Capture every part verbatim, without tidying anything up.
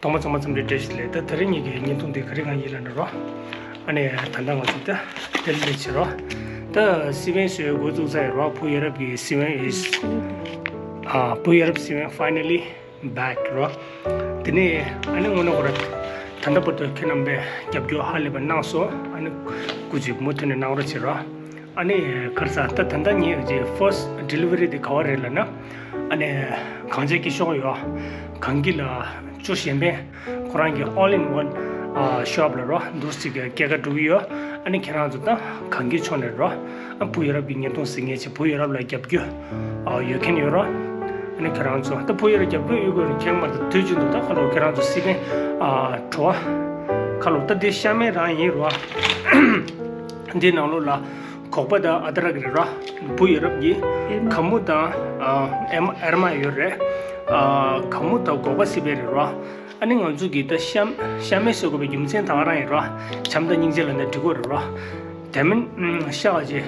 ཐོག་མ་ཚང་མ་འཚམས་འདྲི་བཀྲ་ཤིས་བདེ་ལེགས། ད་དེ་རིང་ངེད་ཀྱི་བརྙན་ཐུང་འདི་ག་རེ་གང་ཡིན་ལབ་ན་རོ། ཨ་ནི་ད་ལྟ་ང་ཚོ་ད་ལྡི་ལི་ལ་ཕྱིན་རོ། ད་སི་པན་བཟོས་འགོ་བཙུགས་ཚར་ཡོད་རོ། བུ་ཡ་རབས་ཀྱི་སི་པན་is ཨ་བུ་ཡ་རབས་སི་པན་finally back རོ། དེ་ནས་ཨ་ནི་དངོས་གནས་ཁོ་ར་ད་ལྟ་བར་དུ་ཁྱེད་རྣམ་པས་རྒྱབ་སྐྱོར་ཧ་ལས་པ་གནང་སོང་། ཨ་ནི་སྐུ་གཟུགས་མུ་མཐུད་ནས་གནང་རོགས་བྱེད་རོ། ཨ་ནི་ག་རེ་ཟ། ད་ད་ལྟ་ངའི་ཅིག་first delivery དེ་ག་བ་རེད་ལབ་ན། ཨ་ནི་གངས་ཅན་སྐྱིད་གཤོངས་ཡོད། གངས་སྐྱིད་ལ་ཅོ་གཞན་ཕན་ཁོ་རང་གི་all in one ཨ་shop ལ་རོ། འདུག་ཅིག་སྐྱེལ་ཀ་འགྲོ་གི་ཡོད། ཨ་ནི་ཁྱེད་རང་ཚོ་ད་གངས་སྐྱིད་ཕྱོགས་ནས་རོ། ཨ་བུ་ཡ་རབས་ཀྱི་བརྙན་ཐུང་གཟིགས་མཁན་ཅིག་བུ་ཡ་རབས་ལ་རྒྱབ་སྐྱོར་ཨ་ཡོད་མཁན་ཡོད་རོ། ཨ་ནི་ཁྱེད་རང་ཚོ་ད་བུ་ཡ་རབས་རྒྱབ་སྐྱོར་ཡོད་དགོས་རེད། ཁྱེད་མ་ད་དུས་རྒྱུན་དུ་ད་ཁ་ལོ་ཁྱེད་རང་ཚོ་སི་པན་ཨ་བྲོ་བ་ཁ་ལོ་ད་འདི་ཤ་མེད་རང་ཡིན་རོ། འདི་ནང་ལོགས་ལ་སྒོག་པ་དང་ཨ་དྲག་རེད་ར། བུ་ཡ་རབས་ཀྱི་ཨེར་མ། ག་མུ་དང་ཨ་ཨེར་མ་ཨེར་མ་ཡོད་རེད། ཨ་ག་མུ་དང་སྒོག་པ་སི་པན་རེད་ར། ཨ་ནི་ང་ཚོ་གི་ད་ཤ་ཤ་མེད་བཟོ་དགོས་པའི་རྒྱུ་མཚན་ད་ག་རང་ཡིན་ར། བྱམས་དང་སྙིང་རྗེ་ལ་ནི་འགྲིག་གོ་རེད་ར། དེ་མིན་ཤ་ག་ཅེ་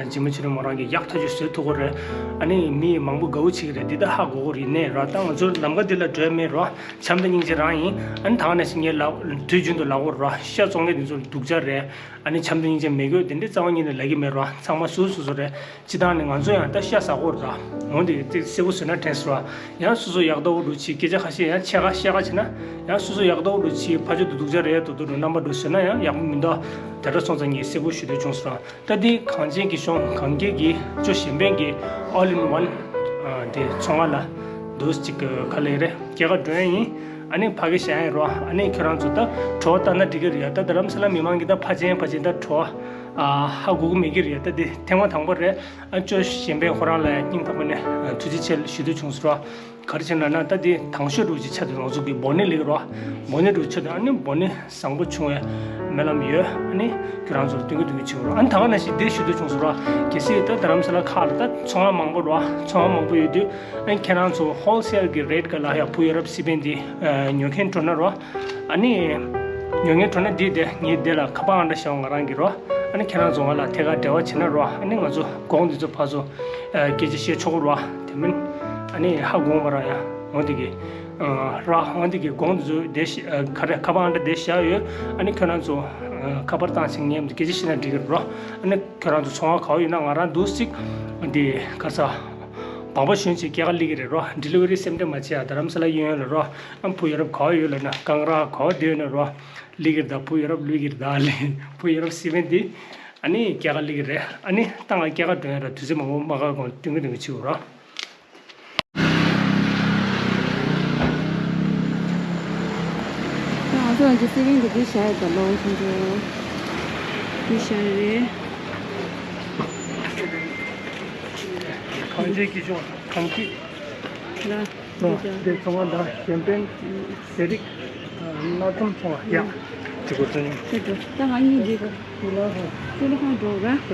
ཇི་མ་ཇི་རེད་མོ་རང་གི་ཡག་ཐག་ཆོད་བཟོས་ཐུབ་གོ་རེད། ཨ་ནི་མི་མང་པོ་དགའ་བོ་བྱེད་ཀྱི་རེད། འདི་ད་ཧ་གོ་གོ་རེད་ནས་ར། ད་ང་ཚོ་ལམ་ཁ་འདི་ལ་འགྲོ་ཡ་མེད་ར། བྱམས་དང་སྙིང་རྗེ་རང་ཡིན། ཨ་ནི་ད་ག་ནང་བཞིན་ངས་ལ་དུས་རྒྱུན་དུ་ལབ་གོ་ར། ཤ་བཙོང་མཁན་འདི་ཚོ་ལ་སྡུག་ཅག་རེད། ཨ་ནི་བྱམས་དང་སྙིང་རྗེ་མེད་དགོས་དེ་འདྲའི་རྩ་བ་ཉིད་ནས་ལབ་ཀྱི་མེད་ར། ཚང་མ་སོ་སོ་སོ་རེད། སྤྱི་བཏང་ནས་ང་ཚོ་ཡང་ད་ཤ་ཟ་གོ་ར། འོ་འདི་ཏིག་གསལ་པོ་བཟོས་ན་དྲན་སོང་ར། ཡང་སོ་སོ་ཡག་ཏོག་འདྲ་བྱེད་སྐད་ཆ་ཁ་ཤས་ཡང་ཆེ་ཁ་ཤས་ཁ་བྱེད་ན། ཡང་སོ་སོ་ཡག་ཏོག་འདྲ་བྱེད་ཕ་ཆོས་དུ་སྡུག་ཅག་རེད་དོ་དོ་རུ་རྣམ་པ་འདྲ་བཟོས་ན་ཡང་ཡག་པོ་མི་འདུག་དེ་འདྲ་སོང་ཙང་ངས་གསལ་པོ་ཞུ་འདོད་བྱུང་སོང་ར། ད་འདི་གངས་ཅན་སྐྱིད་གཤོངས་གངས་སྐྱིད་ཀྱི་ཅོ་གཞན་ཕན་གྱི་all in one ཨ་དེ་ཚོང་ཁང་ལ་འདུག་ཅིག་ག་ལེ་རེད། སྐྱེལ་ཀ་འགྲོ་ཡ་ཡིན། ཨ་ནི་ཕ་གི་བཞག་ཡ་རོ། ཨ་ནི་ཁྱོད་རང་ཚོ་ད་བྲོ་བ་ལྟ་ན་འགྲིག་གི་རེད་ཡ། ད་རྡ་རམ་ས་ལ་མི་མང་གི་ད་ཕ་ཆེན་ཕ་ཆེན་ད་བྲོ་བ་ཨ་ཧ་གོ་གི་མེད་ཀི་རེད། ད་འདི་ཐེངས་མ་དང་པོ་རེད། ཨ་ཅོ་གཞན་ཕན་ཁོ་རང་ལ་ཡང་སྙིང་ཐག་པ་ནས་ཐུགས་རྗེ་ཆེ་ཞུ་འདོད་བྱུང་སོང་རོ། ག་རེ་བྱས་ན་ན་ད་འདི་དང་ཤོས་འདྲ་བོ་ཅིག་ཆགས་འདུག་ང་ཚོ་གི་བོ་ནི་ལེགས་རོ། བོ་ནི་འདྲ་བོ་ཆགས་འདུག་ཨ་ནི་བོ་ནི་བཟང་པོ་བྱུང་བའི་སྨོན་ལམ་ཡོད། ཨ་ནི་ཁྱོད་རང་ཚོར་སྟོན་གི་སྟོན་གི་བྱེད་དགོས་རོ། ཨ་ནི་ད་ག་ནང་བཞིན་འདི་ཞུ་འདོད་བྱུང་སོང་རོ། གལ་སྲིད་ད་རྡ་རམ་ས་ལ་ཁག་ལ་ད་ཚོང་ཁང་མང་པོ་རོ། ཚོང་ཁང་མང་པོ་ཡོད་དུས་ཨ་ནི་ཁྱེད་རང་ཚོ་ཧོལ་སེལ་གི་རེ་ཊི་ག་ལ་ཡ་བུ་ཡ་རབས་སི་པན་འདི་ཉོ་མཁན་འགྲོ་ན་རོ། ཨ་ནི་ཉོ་མཁན་འགྲོ་ན་འདི་དེ་ངས་འདི་ལ་ཁ་པར་ཨང་གྲངས་བཞག་ང་རང་གི་རོ། ཨ་ནི་ཁྱེད་རང་ཚོ་ང་ལ་ཐད་ཀར་འབྲེལ་བ་བྱེད་ན་རོ། ཨ་ནི་ང་ཚོ་གོང་འདི་ཚོ་ཕར་ཚུར་སྐད་ཆ་བཤད་ཆོག་གི་རོ། དེ་མིན་ཨ་ནི་ཧ་གོ་མ་ར་ཡ་འོ་འདི་གི་ར་འོ་འདི་གི་གོང་འདི་ཚོ་དེ་ག་རེ་ཁ་པར་ཨང་གྲངས་དེ་བཞག་ཡོད། ཨ་ནི་ཁྱོད་རང་ཚོ་ཁ་པར་བཏང་ཕྱིན་ངས་སྐད་ཆ་བཤད་ན་འགྲིག་གི་རོ། ཨ་ནི་ཁྱོད་རང་ཚོ་ཚོང་ཁང་ག་བ་ཡོད་ན་ང་རང་འདུག་ཅིག་འདི་ག་ས་བང་པ་ཞོན་ཅིག་སྐྱེལ་ཀ་སླེབས་ཀྱི་རེད་རོ། ཌི་ལི་ཝ་རི་སེམས་ཁྲལ་མ་བྱེད་ཡ། རྡ་རམ་ས་ལ་གཡས་གཡོན་ལ་རོ། ཨ་བུ་ཡ་རབས་ག་བ་ཡོད་ལབ་ན་ཀང་ར་ག་བ་བསྡད་ཡོད་ན་རོ། ལི་གིར་ད་བུ་ཡ་རབས་ལུས་གིར་ད་ལི་བུ་ཡ་རབས་སི་པན་འདི་ཨ་ནི་སྐྱེལ་ཀ་སླེབས་ཀྱི་རེད། ཨ་ནི་ད་ང་སྐྱེལ་ཀ་འགྲོ་ཡ་ར་དུས་ཚོད་མང་པོ་མ་བཀག་གོང་སྟོན་གི་སྟོན་གི་བྱེད་དགོས་རོ། ད་ང་ཚོ་ང་ཚོ་སི་པན་འདི་འདི་བཞག་ཡོད་ད་ལོ་ཁྱོད་ཚོ་འདི་བཞག་ཡོད་རེད། གངས་ཅན་སྐྱིད་གཤོངས་གངས་སྐྱིད་ལ། ལོ་དེ་ཚོང་པ་དང་གཞན་ཕན་ཟས་རིགས་སྣ་ཚོགས་ཚོང་པ་ཡག་ཅིག་གོ་ཚོད་ཉུང་། ད་ང་གཉིས་འདི་ག་ཚུར་ལ་ཧང་ཚུར་ལ་ཧང་འགྲོ་ར། ད་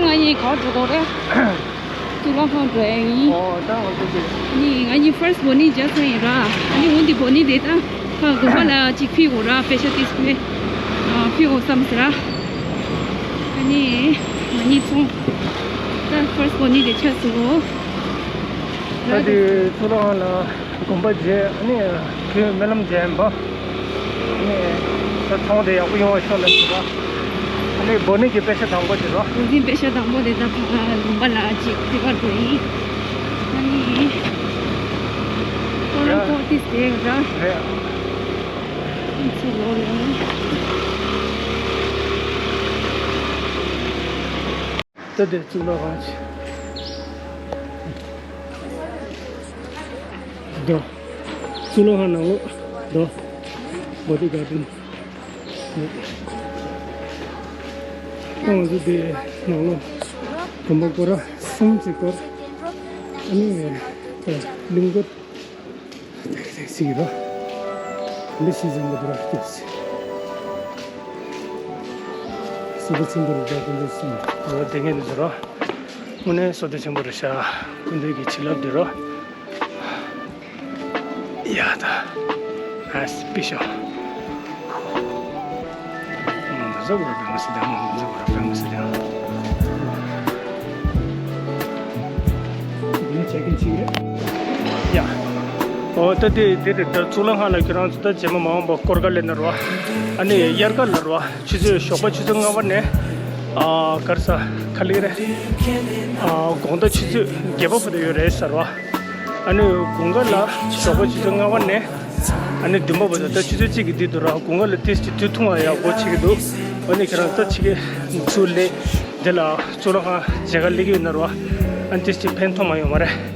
ང་གཉིས་ག་འགྲོ་དགོས་རེད། ཚུར་ལ་ཧང་འགྲོ་ཡ་ཡིན། ཨོ་ད་ང་ཚོ་དེ་ནི་ང་གཉིས་ཕར་སི་བོ་ནི་རྒྱག་ས་ཡིན་ར། ཨ་ནི་འོ་འདི་བོ་ནི་དེ་ད་ཁ་དགོན་པ་ལ་ཅིག་ཕུལ་དགོས་ར། པེ་ཤ་ཏིས་ཕུལ་ཕུལ་དགོས་བསམ་ཟེར་ར། ཨ་ནི་ང་གཉིས་ཚོང་ད་ཕར་སི་བོ་ནི་དེ་ཆགས་སོང་། ད་དེ་ཚུར་ལ་ཧང་ལ་དགོན་པ་མཇལ། ཨ་ནི་བོད་སྨོན་ལམ་མཇལ་ཡིན་པ། ཨ་ནི་ད་ཚོང་དེ་ཡག་པོ་ཡོང་བ་ཤོག་ལབ་ཟེར་བ། ཨ་ནི་བོ་ནི་གི་པེ་ཤ་དང་པོ་དེ་རོ། བོ་ནི་པེ་ཤ་དང་པོ་དེ་ད་ཕ་ལུང་པ་ལ་ཅིག་དེ་གར་འགྲོ་ཡིན། ཨ་ནི་ཁོ་རང་ཡ་ཁོ་ཏིས་དེ་ར། རེད། ཚུར་ལོག་ཡོང་། ད་དེ་གཙུག་ལག་ཁང་ཆེ། དོ། གཙུག་ལག་ཁང་ནང་ལོགས་དོ། བོ་ཌི་གར་ཌེན། ད་ང་ཚོ་དེ་ནང་ལོགས་དགོན་པ་སྐོར་ར་གསུམ་ཅིག་སྐོར། ཨ་ནི་གླིང་སྐོར། ཟིག་ར། འདི་ཤི་ཟིན་པ་དུ་ར་སྐྱེས། སོ་ཏི་ཆེན་པོ་རུ་རྒྱག་དུ་འདུག་སོང་། འོ་དེ་ངས་འདི་ཚོ་ར། དངོས་གནས་སོ་ཏི་ཆེན་པོ་རུ་ཤ། ཀུན་འདུས་ཀྱི་བྱིན་རླབས་འདི་རོ། ཡ་ད། ཨ་སི་པི་ཤོ། ཟོ་གོ་ར་པེ་མ་སི་དང་། ཟོ་གོ་ར་པེ་མ་སི་དང་། འདི་ནི་ཆེ་གི་ཆི་རེད། ཡ། ཨོ་ད་དེ་དེ་རེད། ད་གཙུག་ལག་ཁང་ལ་ཁྱོད་རང་ཚོ་ད་རྗེས་མ་མ་འོངས་པ་སྐོར་ག་སླེབས་ན་རོ། ཨ་ནི་དབྱར་ཁ་ལ་རོ། ཆུ་ཚོད་ཞོགས་པ་ཆུ་ཚོད་ལྔ་པ་ནས། ཨ་ག་རེ་ཟ། ག་ལེ་རེད། ཨ་དགོང་དག་ཆུ་ཚོད་བརྒྱད་པ་བར་དུ་ཡོད་རེད་ཟེར་བ། ཨ་ནི་དགུན་ཁ་ལ་ཞོགས་པ་ཆུ་ཚོད་ལྔ་པ་ནས་ཨ་ནི་བདུན་པ་བར་དུ། ད་ཆུ་ཚོད་གཅིག་གི་དུས་དུ་ར། དགུན་ཁ་ལ་ཏིས་ཀྱི་དུས་ཐུང་བ་ཡག་པོ་བྱེད་ཀྱི་འདུག་ཨ་ནི་ཁྱེད་རང་ད་ཕྱི་རྒྱལ་ཚུར་སླེབས། འདི་ལ་གཙུག་ལག་ཁང་མཇལ་ཁ་སླེབས་ཀྱི་ཡོད་ན་རོ། ཨ་ནི་ཏིས་ཀྱི་ཕན་ཐོགས་མ་ཡོང་བ་རེད།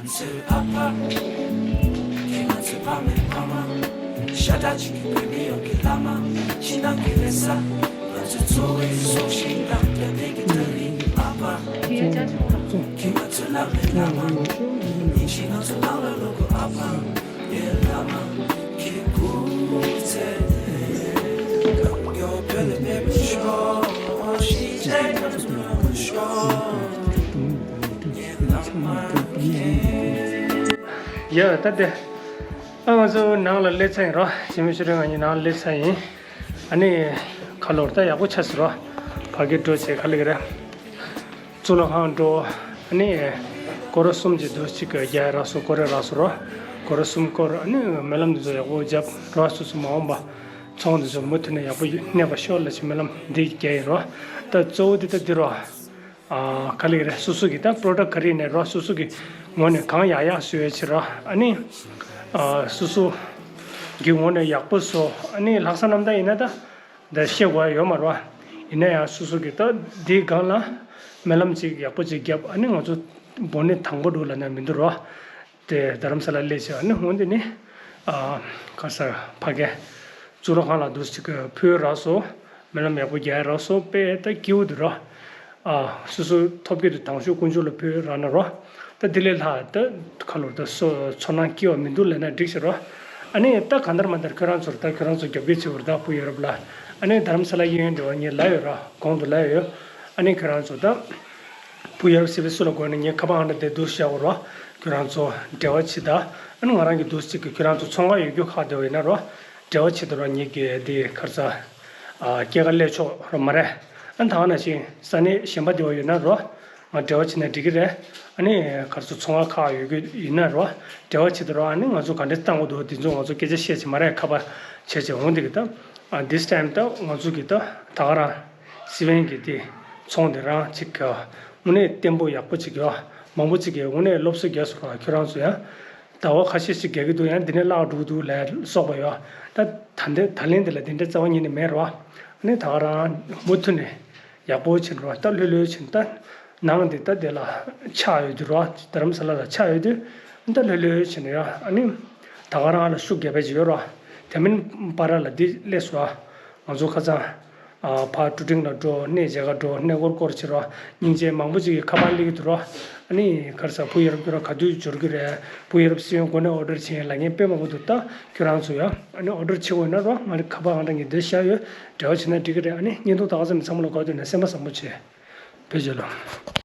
ང་ཚོའི་ཨ་ཕ། ཁྱེད་ང་ཚོའི་ཕ་མའི་ཕ་མ། ཤ་ཁྲག་གཅིག་གི་བོད་མི་ཡོངས་ཀྱི་བླ་མ། ཕྱི་ནང་གི་རེ་ས། ང་ཚོའི་འཚོ་བའི་སྲོག་ཤིང་དང་། སྐྱབས་གནས་ཀྱི་ཐག་རིང་གི་ཨ་ཕ། ཁྱེད་ང་ཚོའི་བླ་མའི་བླ་མ། ཉིན་ཞིག་ང་ཚོ་ནང་ལ་ལོག་དགོས་ཨ་ཕ། ངའི་བླ་མ། ཁྱེད་སྐུ་ཚེ་རིང་། གང་མགྱོགས་བོད་ལ་ཕེབས་ཤོག་ཤེས་བྱའི་ཁམས་སུ་ལོངས་ཤོག་ཡ་ད་དེ། ཨ་ང་ཚོ་ནང་ལ་སླེབས་ཚར་ཡིན་རོ། གཞིས་མི་ཆོས་སྒྲོན་ང་གཉིས་ནང་ལ་སླེབས་ཚར་ཡིན། ཨ་ནི་ཁ་ལོར་ད་ཡག་པོ་ཆགས་སོང་རོ། ཕ་གི་འགྲོ་བྱས་ག་ལེ་གི་རེད། གཙུག་ལག་ཁང་འགྲོ། ཨ་ནི་སྐོར་ར་གསུམ་གྱི་འདུག་གཅིག་གི་རྒྱ་རག་སོ་སྐོར་ར་རག་སོ་རོ། སྐོར་ར་གསུམ་སྐོར། ཨ་ནི་སྨོན་ལམ་འདི་ཚོ་ཡག་པོ་བརྒྱབ་རོ། སོ་སོ་མ་འོངས་པ་ཚོང་འདི་ཚོ་མུ་མཐུད་ནས་ཡག་པོ་གནས་པ་ཤོག་ལབ་ཅིག་སྨོན་ལམ་འདི་རྒྱག་ཡིན་རོ། ད་གཙོ་བོ་འདི་ད་འདི་རོ། ཨ་ག་ལེ་རེད། སོ་སོ་གི་ད་པྲོ་ཌག་ག་རེ་ནས་རོ། སོ་སོ་གི་ངོས་ནས་གང་ཡག་ཡག་བཟོས་ཡོད་ཕྱིར་རོ། ཨ་ནི་ཨ་སོ་སོ་གི་ངོས་ནས་ཡག་པོ་བཟོ། ཨ་ནི་ལྷག་བསམ་རྣམ་དག་ཡིན་ན་ད་འདི་བཤད་དགོས་ཡ་ཡོད་མ་རེད་བ། ཡིན་ན་ཡང་སོ་སོ་གི་ད་འདིའི་སྒང་ལ་སྨོན་ལམ་ཅིག་ཡག་པོ་ཅིག་བརྒྱབ། ཨ་ནི་ང་ཚོ་འབོར་ནི་དང་པོ་འདུག་ལབ་ན་མི་འདུག་རོ། དེ་རྡ་རམ་ས་ལ་སླེབས་བྱས། ཨ་ནི་འོན་ཏེ་ནི་ཨ་ག་ས་ཕ་གི་གཙུག་ལག་ཁང་ལ་འདུག་ཅིག་ཕུལ་རག་སོ། སྨོན་ལམ་ཡག་པོ་རྒྱག་རག་སོ། དཔེ་ད་སྐྱིད་པོ་འདུག་རོ། ཨ་སོ་སོ་ཐོབ་སྐལ་དུ་དང་ཤོས་དཀོན་མཆོག་ལ་ཕུལ་རག་ན་རོ། ད་དེ་ལས་ལྷག་ད་ཁ་ལོར་ད་སོ་ཚོར་སྣང་སྐྱིད་པ་མི་འདུག་ལབ་ན་འགྲིག་ཤག་རོ། ཨ་ནི་ད་གང་ལྟར་མ་ལྟར་ཁྱོད་རང་ཚོར་ད་ཁྱོད་རང་ཚོ་རྒྱབ་སྐྱོར་བྱེད་དགོས་རེད། ད་བུ་ཡ་རབས་ལ་ཨ་ནི་རྡ་རམ་ས་ལ་གཡས་གཡོན་འབྲེལ་བ་ངས་ལབ་ཡོད་རོ། གོང་དུ་ལབ་ཡོད། ཨ་ནི་ཁྱོད་རང་ཚོ་ད་བུ་ཡ་རབས་སི་བི་སུ་ལ་དགོས་ན་ངས་ཁ་པར་ཨང་གྲངས་དེ་འདུག་བཞག་གོ་རོ། ཁྱོད་རང་ཚོ་འབྲེལ་བ་བྱེད་ད། ཨ་ནི་ང་རང་གི་འདུག་ཅིག་གི་ཁྱོད་རང་ཚོ་ཚོང་ཁང་ཡོད་རྒྱུ་ཁག་བསྡད་པ་ཡིན་ན་རོ། འབྲེལ་བ་བྱེད་དུ་རོགས། ཉིད་ཀྱི་དེ་ཁར་ས་ཨ་སྐྱེད་ཀ་སླེབས་ཆོག་རོགས་མ་རེད། ཨ་ནི་ད་ག་ནང་བཞིན་ས་གནས་གཞན་པ་དེ་བ་ཡོད་ན་རོགས། ང་འབྲེལ་བ་བྱེད་ན་འགྲིག་གི་རེད། ཨ་ནི་ཁར་ས་ཚོང་ཁང་ཁག་ཡོད་རྒྱུ་ཡིན་ན་རོགས། འབྲེལ་བ་བྱེད་དུ་རོགས། ཨ་ནི་ང་ཚོ་ག་འདྲས་བཏང་དགོས་འདུག་དེ་ཚོ་ང་ཚོ་སྐད་ཆ་བཤད་ཅིག་མ་རེད། ཁ་པར་བྱས་ཅིག་འོང་དེ་གི་ད། ཨ་this time ད་ང་ཚོ་གི་ད་ད་ག་རང་སི་ཝན་གི་དེ་ཚོང་དེ་རང་ཅིག་ག་དངོས་གནས་བརྟན་པོ་ཡག་པོ་ཅིག་ཡོད། མང་པོ་ཅིག་གིས་དངོས་གནས་སློབ་གསོ་རྒྱག་སོང་ར། ཁྱོད་རང་ཚོ་ཡང་ཟླ་བ་ཁ་ཤས་ཤིག་རྒྱག་གི་འདུག་ཡང་འདི་ནས་བརླག་འགྲོ་གི་འདུག་ལ་སོགས་པ་ཡོད། ད་ད་འདི་ད་ལན་འདི་ལ་འདི་འདྲ་རྩ་བ་ཉིད་ནས་མེད་རོ། ཨ་ནི་ད་ག་རང་མུ་མཐུད་ནས་ཡག་པོ་བྱེད་རོ། ད་ལྷོད་ལྷོད་བྱེད། ད་ནང་འདི་ད་འདི་ལ་ཆགས་ཡོད་དུས་རོ། རྡ་རམ་ས་ལ་ལ་ཆགས་ཡོད་དུས་ད་ལྷོད་ལྷོད་བྱེད་ནས་ཡོད། ཨ་ནི་ད་ག་རང་ལ་ཤུགས་རྒྱབ་པ་ཅིག་ཡོད་རོ། དེ་མིན་པར་ལ་འདི་སླེབས་སོང་། ང་ཚོ་ཁ་སང་། ཨ་ཕར་ཀྲུ་ཀྲིང་ལ་འགྲོ། གནས་མཇལ་ཁ་འགྲོ། གནས་སྐོར་སྐོར་བྱེད་རོགས། སྙིང་རྗེ་མང་པོ་ཅིག་གིས་ཁ་པར་སླེབས་ཀྱི་འདུག་རོགས། ཨ་ནི་ག་རེ་ཟ། བུ་ཡ་རབས་ཁྱོད་རང་ག་དུས་འབྱོར་གྱི་རེད། བུ་ཡ་རབས་སི་ཝན་གོ་གནས་ཨོ་ཌར་བྱེད་ཡིན་ལབ་མཁན་དཔེ་མང་པོ་འདུག་ད་ཁྱོད་རང་ཚོ་ཡ་ཨ་ནི་ཨོ་ཌར་བྱེད་དགོས་ན་རོགས། ང་ཁ་པར་ཨང་གྲངས་ངས་འདིར་བཞག་ཡོད། འབྲེལ་བ་བྱེད་ན་འགྲིག་གི་རེད། ཨ་ནི་བརྙན་ཐུང་ད་ག་ཙམ་ཚང་མ་ལ་གོ་ཐུབ་ན་སེམས་པ་བཟང་པོ་བྱེད། བོད་རྒྱལ་ལོ།